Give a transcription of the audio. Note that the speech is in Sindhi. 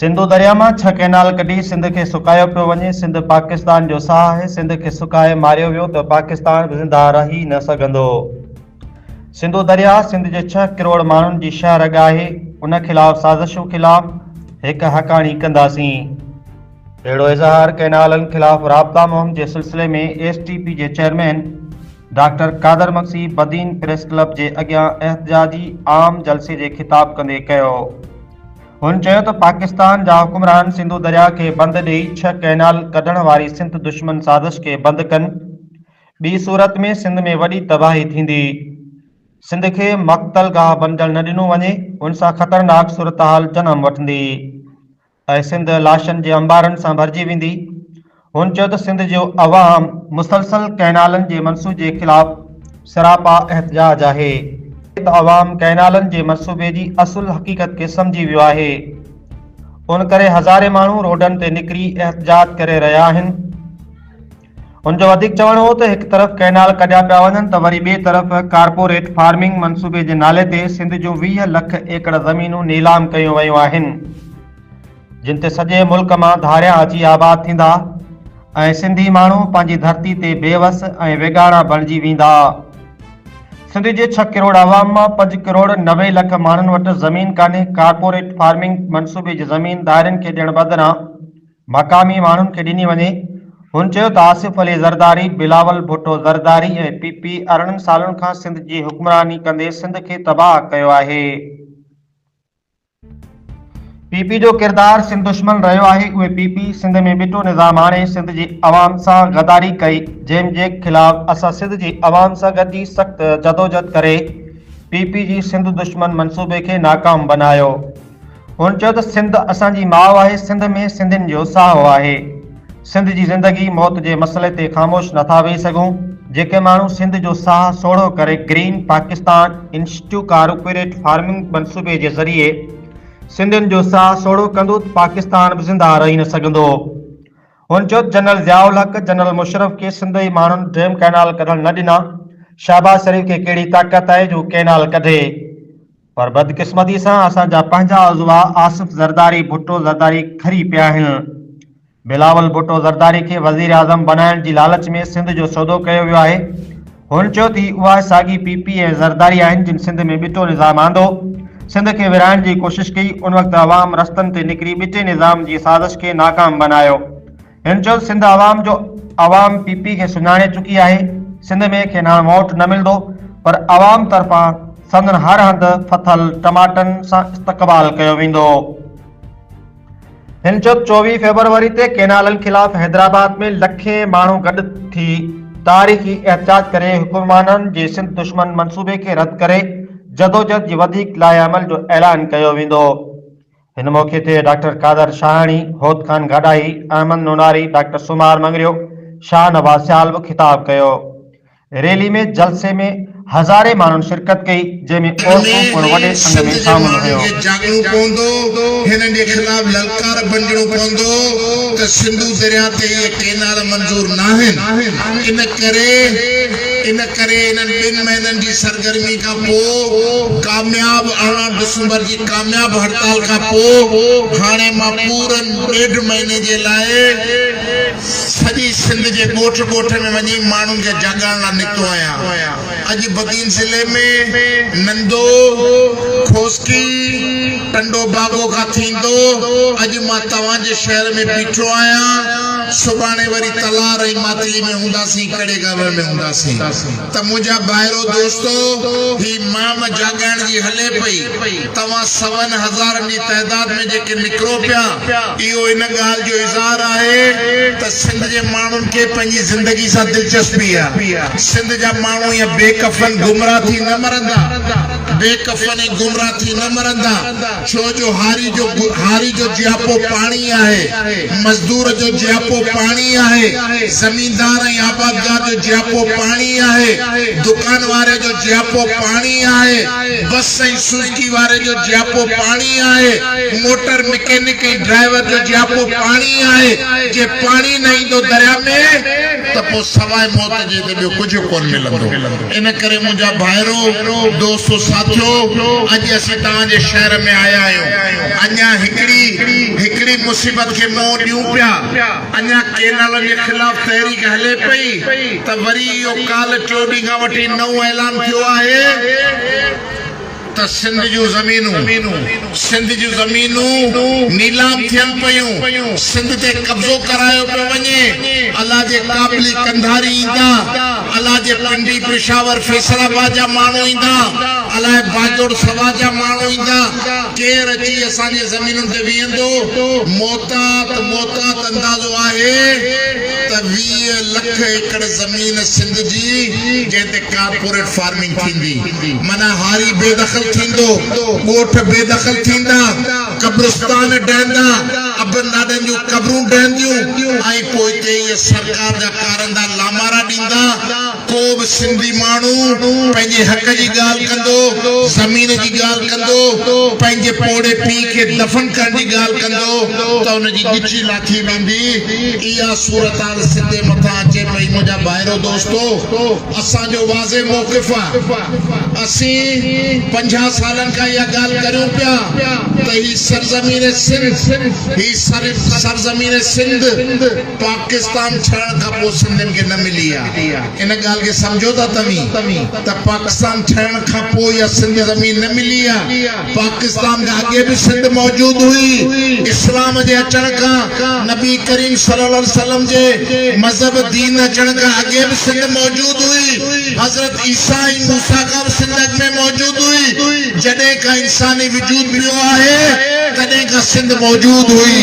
سنڌو درياء مان ڇهه ڪئنال ڪڍي سنڌ کي سڪايو پيو وڃي، سنڌ پاڪستان جو ساهه آهي، سنڌ کي سڪائي ماريو ويو ته پاڪستان به زندهه رهي نه سگهندو. سنڌو درياء سنڌ جي ڇهه ڪروڙ ماڻهن جي شهه رڳ آهي، ان خلاف سازشون خلاف هڪ هڪاڻي ڪنداسين. اهڙو اظهار ڪئنالن خلاف رابطا مهم جي سلسلي ۾ ايس ٽي پي جي chairman doctor Qadir Magsi Badin press club جي اڳيان احتجاجي عام جلسي جي خطاب ڪندي ڪيو. هن چيو ته پاڪستان جا حڪمران سنڌو درياء کي بند ڏئي ڇهه ڪئنال ڪڍڻ واري سنڌ دشمن سازش کي بند ڪن، ٻي صورت ۾ سنڌ ۾ وڏي تباهي ٿيندي. سنڌ کي مقتل گاهه بڻجڻ نه ڏنو وڃي، ان سان خطرناڪ صورتحال جنم وٺندي. ۽ سنڌ لاشن جي انبارن سان ڀرجي ويندي. هن چيو ته سنڌ جو عوام مسلسل ڪئنالن جي منصوبي خلاف سراپا احتجاج آهي ته عوام ڪئنالن جي منصوبي جي اصل حقيقت کي سمجهي ويو آهي ان ڪري هزارين ماڻهو روڊن تي نڪري احتجاج ڪري رهيا آهن. هن جو وڌيڪ چوڻ هو ته هڪ طرف ڪئنال ڪڍيا پيا وڃن ته وري ٻئي طرف ڪارپوريٽ فارمنگ منصوبي جي نالي تي سنڌ جون 20 لک ايڪڙ زمينون نيلام ڪيون ويون آهن جن تي سڄي ملڪ مان ڌاريا اچي آباد ٿيندا ۽ سنڌي ماڻهو پنهنجي ڌرتي تي بيوس ۽ ويڳاڻا بڻجي ويندا. سنڌ جي ڇهه ڪروڙ عوام مان پنج ڪروڙ 90 لک ماڻهن وٽ زمين ڪانهي، ڪارپوريٽ فارمنگ منصوبي جي زمين ڌارين کي ڏيڻ بدران مقامي ماڻهن کي ڏني وڃي. هن چيو ته آصف علي زرداري، بلاول ڀٽو زرداري ۽ پي پي 18 سالن کان سنڌ جي حڪمراني ڪندي سنڌ کي تباهه ڪيو آهي. پي پي جو ڪردار سنڌ دشمن رهيو آهي، اهي پي پي سنڌ ۾ ٻٽو نظام آڻي سنڌ جي عوام سان غداري ڪئي، جنهن جي خلاف اسان سنڌ جي عوام سان گڏجي سخت جدوجھد ڪري پي پي جي سنڌ دشمن منصوبي کي ناڪام بنايو. هن چيو ته سنڌ اسان جي ماء آهي، سنڌ ۾ سنڌين جو ساهه آهي، سنڌ جي زندگي موت جي مسئلي تي خاموش نٿا ويهي سگهون، جيڪي ماڻهو سنڌ جو ساهه سوڙهو ڪري green Pakistan initiative corporate farming منصوبي جي ذريعي سنڌين جو ساهه سوڙهو ڪندو ته پاڪستان به زندهه رهي نه سگهندو. هن چيو ته جنرل ضياء الحق، جنرل مشرف کي سنڌ جي ماڻهن ڊيم ڪئنال ڪڍڻ نه ڏنا، شهباز شريف کي ڪهڙي طاقت آهي جو هو ڪئنال ڪڍي. پر بدقسمتي سان اسان جا پنهنجا عضوا آصف زرداري ڀٽو زرداري کري پيا آهن. بلاول ڀٽو زرداري کي وزيراعظم بنائڻ جي لالچ ۾ سنڌ جو سودو ڪيو ويو آهي. هن چيو ته هي اها ساڳي پي پي ۽ زرداري آهن جن سنڌ ۾ ٻٽو نظام آندو، سنڌ کي ورهائڻ جي ڪوشش ڪئي، ان وقت عوام رستن تي نڪري ٻٽي نظام جي سازش کي ناڪام بنايو. هن چيو ته سنڌ عوام جو عوام پي پي کي سڃاڻي چڪي آهي، سنڌ ۾ کين هاڻ ووٽ نه ملندو پر عوام طرفان سندن هر هنڌ ڦٿل ٽماٽن سان استقبال ڪيو ويندو. هن چيو ته 24 فيبروري تي ڪينالن خلاف حيدرآباد ۾ لکين ماڻهو گڏ ٿي تاريخي احتجاج ڪري حڪمرانن جي سنڌ دشمن منصوبي کي رد ڪري جدوجهد جي وڌيڪ لائحه عمل جو اعلان ڪيو ويندو. هن موقعي تي ڊاڪٽر قادر شاهاڻي، هوت خان گاڏاهي، احمد نوناري، ڊاڪٽر سومار مڱريو، شاهه نواز سيال به خطاب ڪيو. ريلي ۾ جلسي ۾ هزارين ماڻهن شرڪت ڪئي، جنهن ۾ عورتون پڻ وڏي انگ سنڌ ۾ جي شامل ماڻهن هيون. کي جاڳڻو پوندو، هنن جي خلاف للڪار بنجڻو پوندو ته سنڌو درياء تي اهي ڪينال منظور ناهن، ان ڪري ان ڪري انهن ٻن مهينن جي سرگرمي کان پوء ڪامياب 18 ڊسمبر جي ڪامياب هڙتال کان پوء هاڻي مان پورن ڏيڍ مهيني جي لاء سڄي سنڌ جي ڳوٺ ڳوٺ ۾ وڃي ماڻهن کي جاڳائڻ لاء نڪتو آهيان. اڄ بدين ضلعي ۾ نندو، کوسڪي، ٽنڊو باگو کان ٿيندو اڄ مان توهان جي شهر ۾ بيٺو آهيان. سڀاڻي وري تلار ۽ ماتلي ۾ هونداسين، ڪڙي گاور ۾ هونداسين. ته منهنجا ڀائرو دوستو هي مهم جاڳائڻ جي هلي پئي، توهان سون هزارن جي تعداد ۾ جيڪي نڪرو پيا اهو ان ڳالهه جو اظهار آهي ته سنڌ جي ماڻهن کي پنهنجي زندگي سان دلچسپي آهي، سنڌ جا ماڻهو ائين بي ڪفن گمراهه ٿي نه مرندا، بي ڪفن ۽ گمراهه ٿي نه مرندا، ڇو جو هاري جو هاري جو جياپو پاڻي آهي، مزدور جو جياپو پاڻي آهي، زميندار ۽ آبادگار جو جياپو پاڻي آهي، دڪان واري جو جياپو پاڻي آهي، بس ۽ سوزڪي واري جو جياپو پاڻي آهي، موٽر مڪينڪ ۽ ڊرائيور جو جياپو پاڻي آهي، جي پاڻي نه ايندو درياء ۾ ته پوء سواء موت جي هتي ٻيو ڪجهه ڪونه ملندو. ان ڪري منهنجا ڀائرو، دوستو ساٿيو، اڄ اسين توهان جي شهر ۾ آيا آهيون. اڃا هڪڙي هڪڙي مصيبت کي منهن ڏيون پيا. اڃا ڪينالن جي خلاف تحريڪ هلي پئي ته وري اهو ڪالهه ٽيون ڏينهن کان وٺي نئون اعلان ٿيو آهي ته سنڌ جون زمينون سنڌ جون زمينون نيلام ٿين پيون، سنڌ تي قبضو ڪرايو پيو وڃي، الله جي ڪابلي قنڌاري ايندا، الله جي پنڊي پشاور فيصل آباد جا ماڻهو ايندا، الائي باجوڙ سوات جا ماڻهو ايندا، ڪير اچي اسان جي زمينن تي ويهندو؟ محتاط محتاط اندازو آهي ته 20 لک ايڪڙ زمين سنڌ جي جنهن تي ڪارپوريٽ فارمنگ ٿيندي معنيٰ هاري بي دخل ٿيندو، ڳوٺ بي دخل ٿيندا، قبرستان ڊهندا، ابن ڏاڏن جون قبرون ڊهنديون ۽ پوء اتي اهي سرڪار جا ڪارندا لامارا ڏيندا. ڪو به سنڌي ماڻهو پنهنجي حق جي ڳالهه ڪندو، زمين جي ڳالهه ڪندو، پنهنجي پوڙهي پيء کي دفن ڪرڻ جي ڳالهه ڪندو ته ان جي ڳچي لاٿي ويندي. اها صورتحال سنڌي مٿان اچي پئي منهنجا ڀائرو دوستو! اسان جو واضح موقف آ. اسين 50 سالن کان اها ڳالهه ڪريون پيا ته هي سرزمين سنڌ، هي سرزمين سنڌ پاڪستان ٺهڻ کان پوء سنڌين کي نه ملي آ. ان ڳالهه کي سمجهو ٿا توهين ته پاڪستان ٺهڻ کان پوء اها سنڌ زمين نه ملي آ. پاڪستان کان اڳي به سنڌ موجود هئي. اسلام جي اچڻ کان، نبي ڪريم صلي الله عليه وسلم جي مذهب دين اچڻ کان اڳي به سنڌ موجود هئي. حضرت عيسيٰ ۽ موسيٰ کان به سنڌ اڳ ۾ موجود هئي. جڏهن کان انساني وجود پيو آهي، تڏهن کان سنڌ موجود هئي.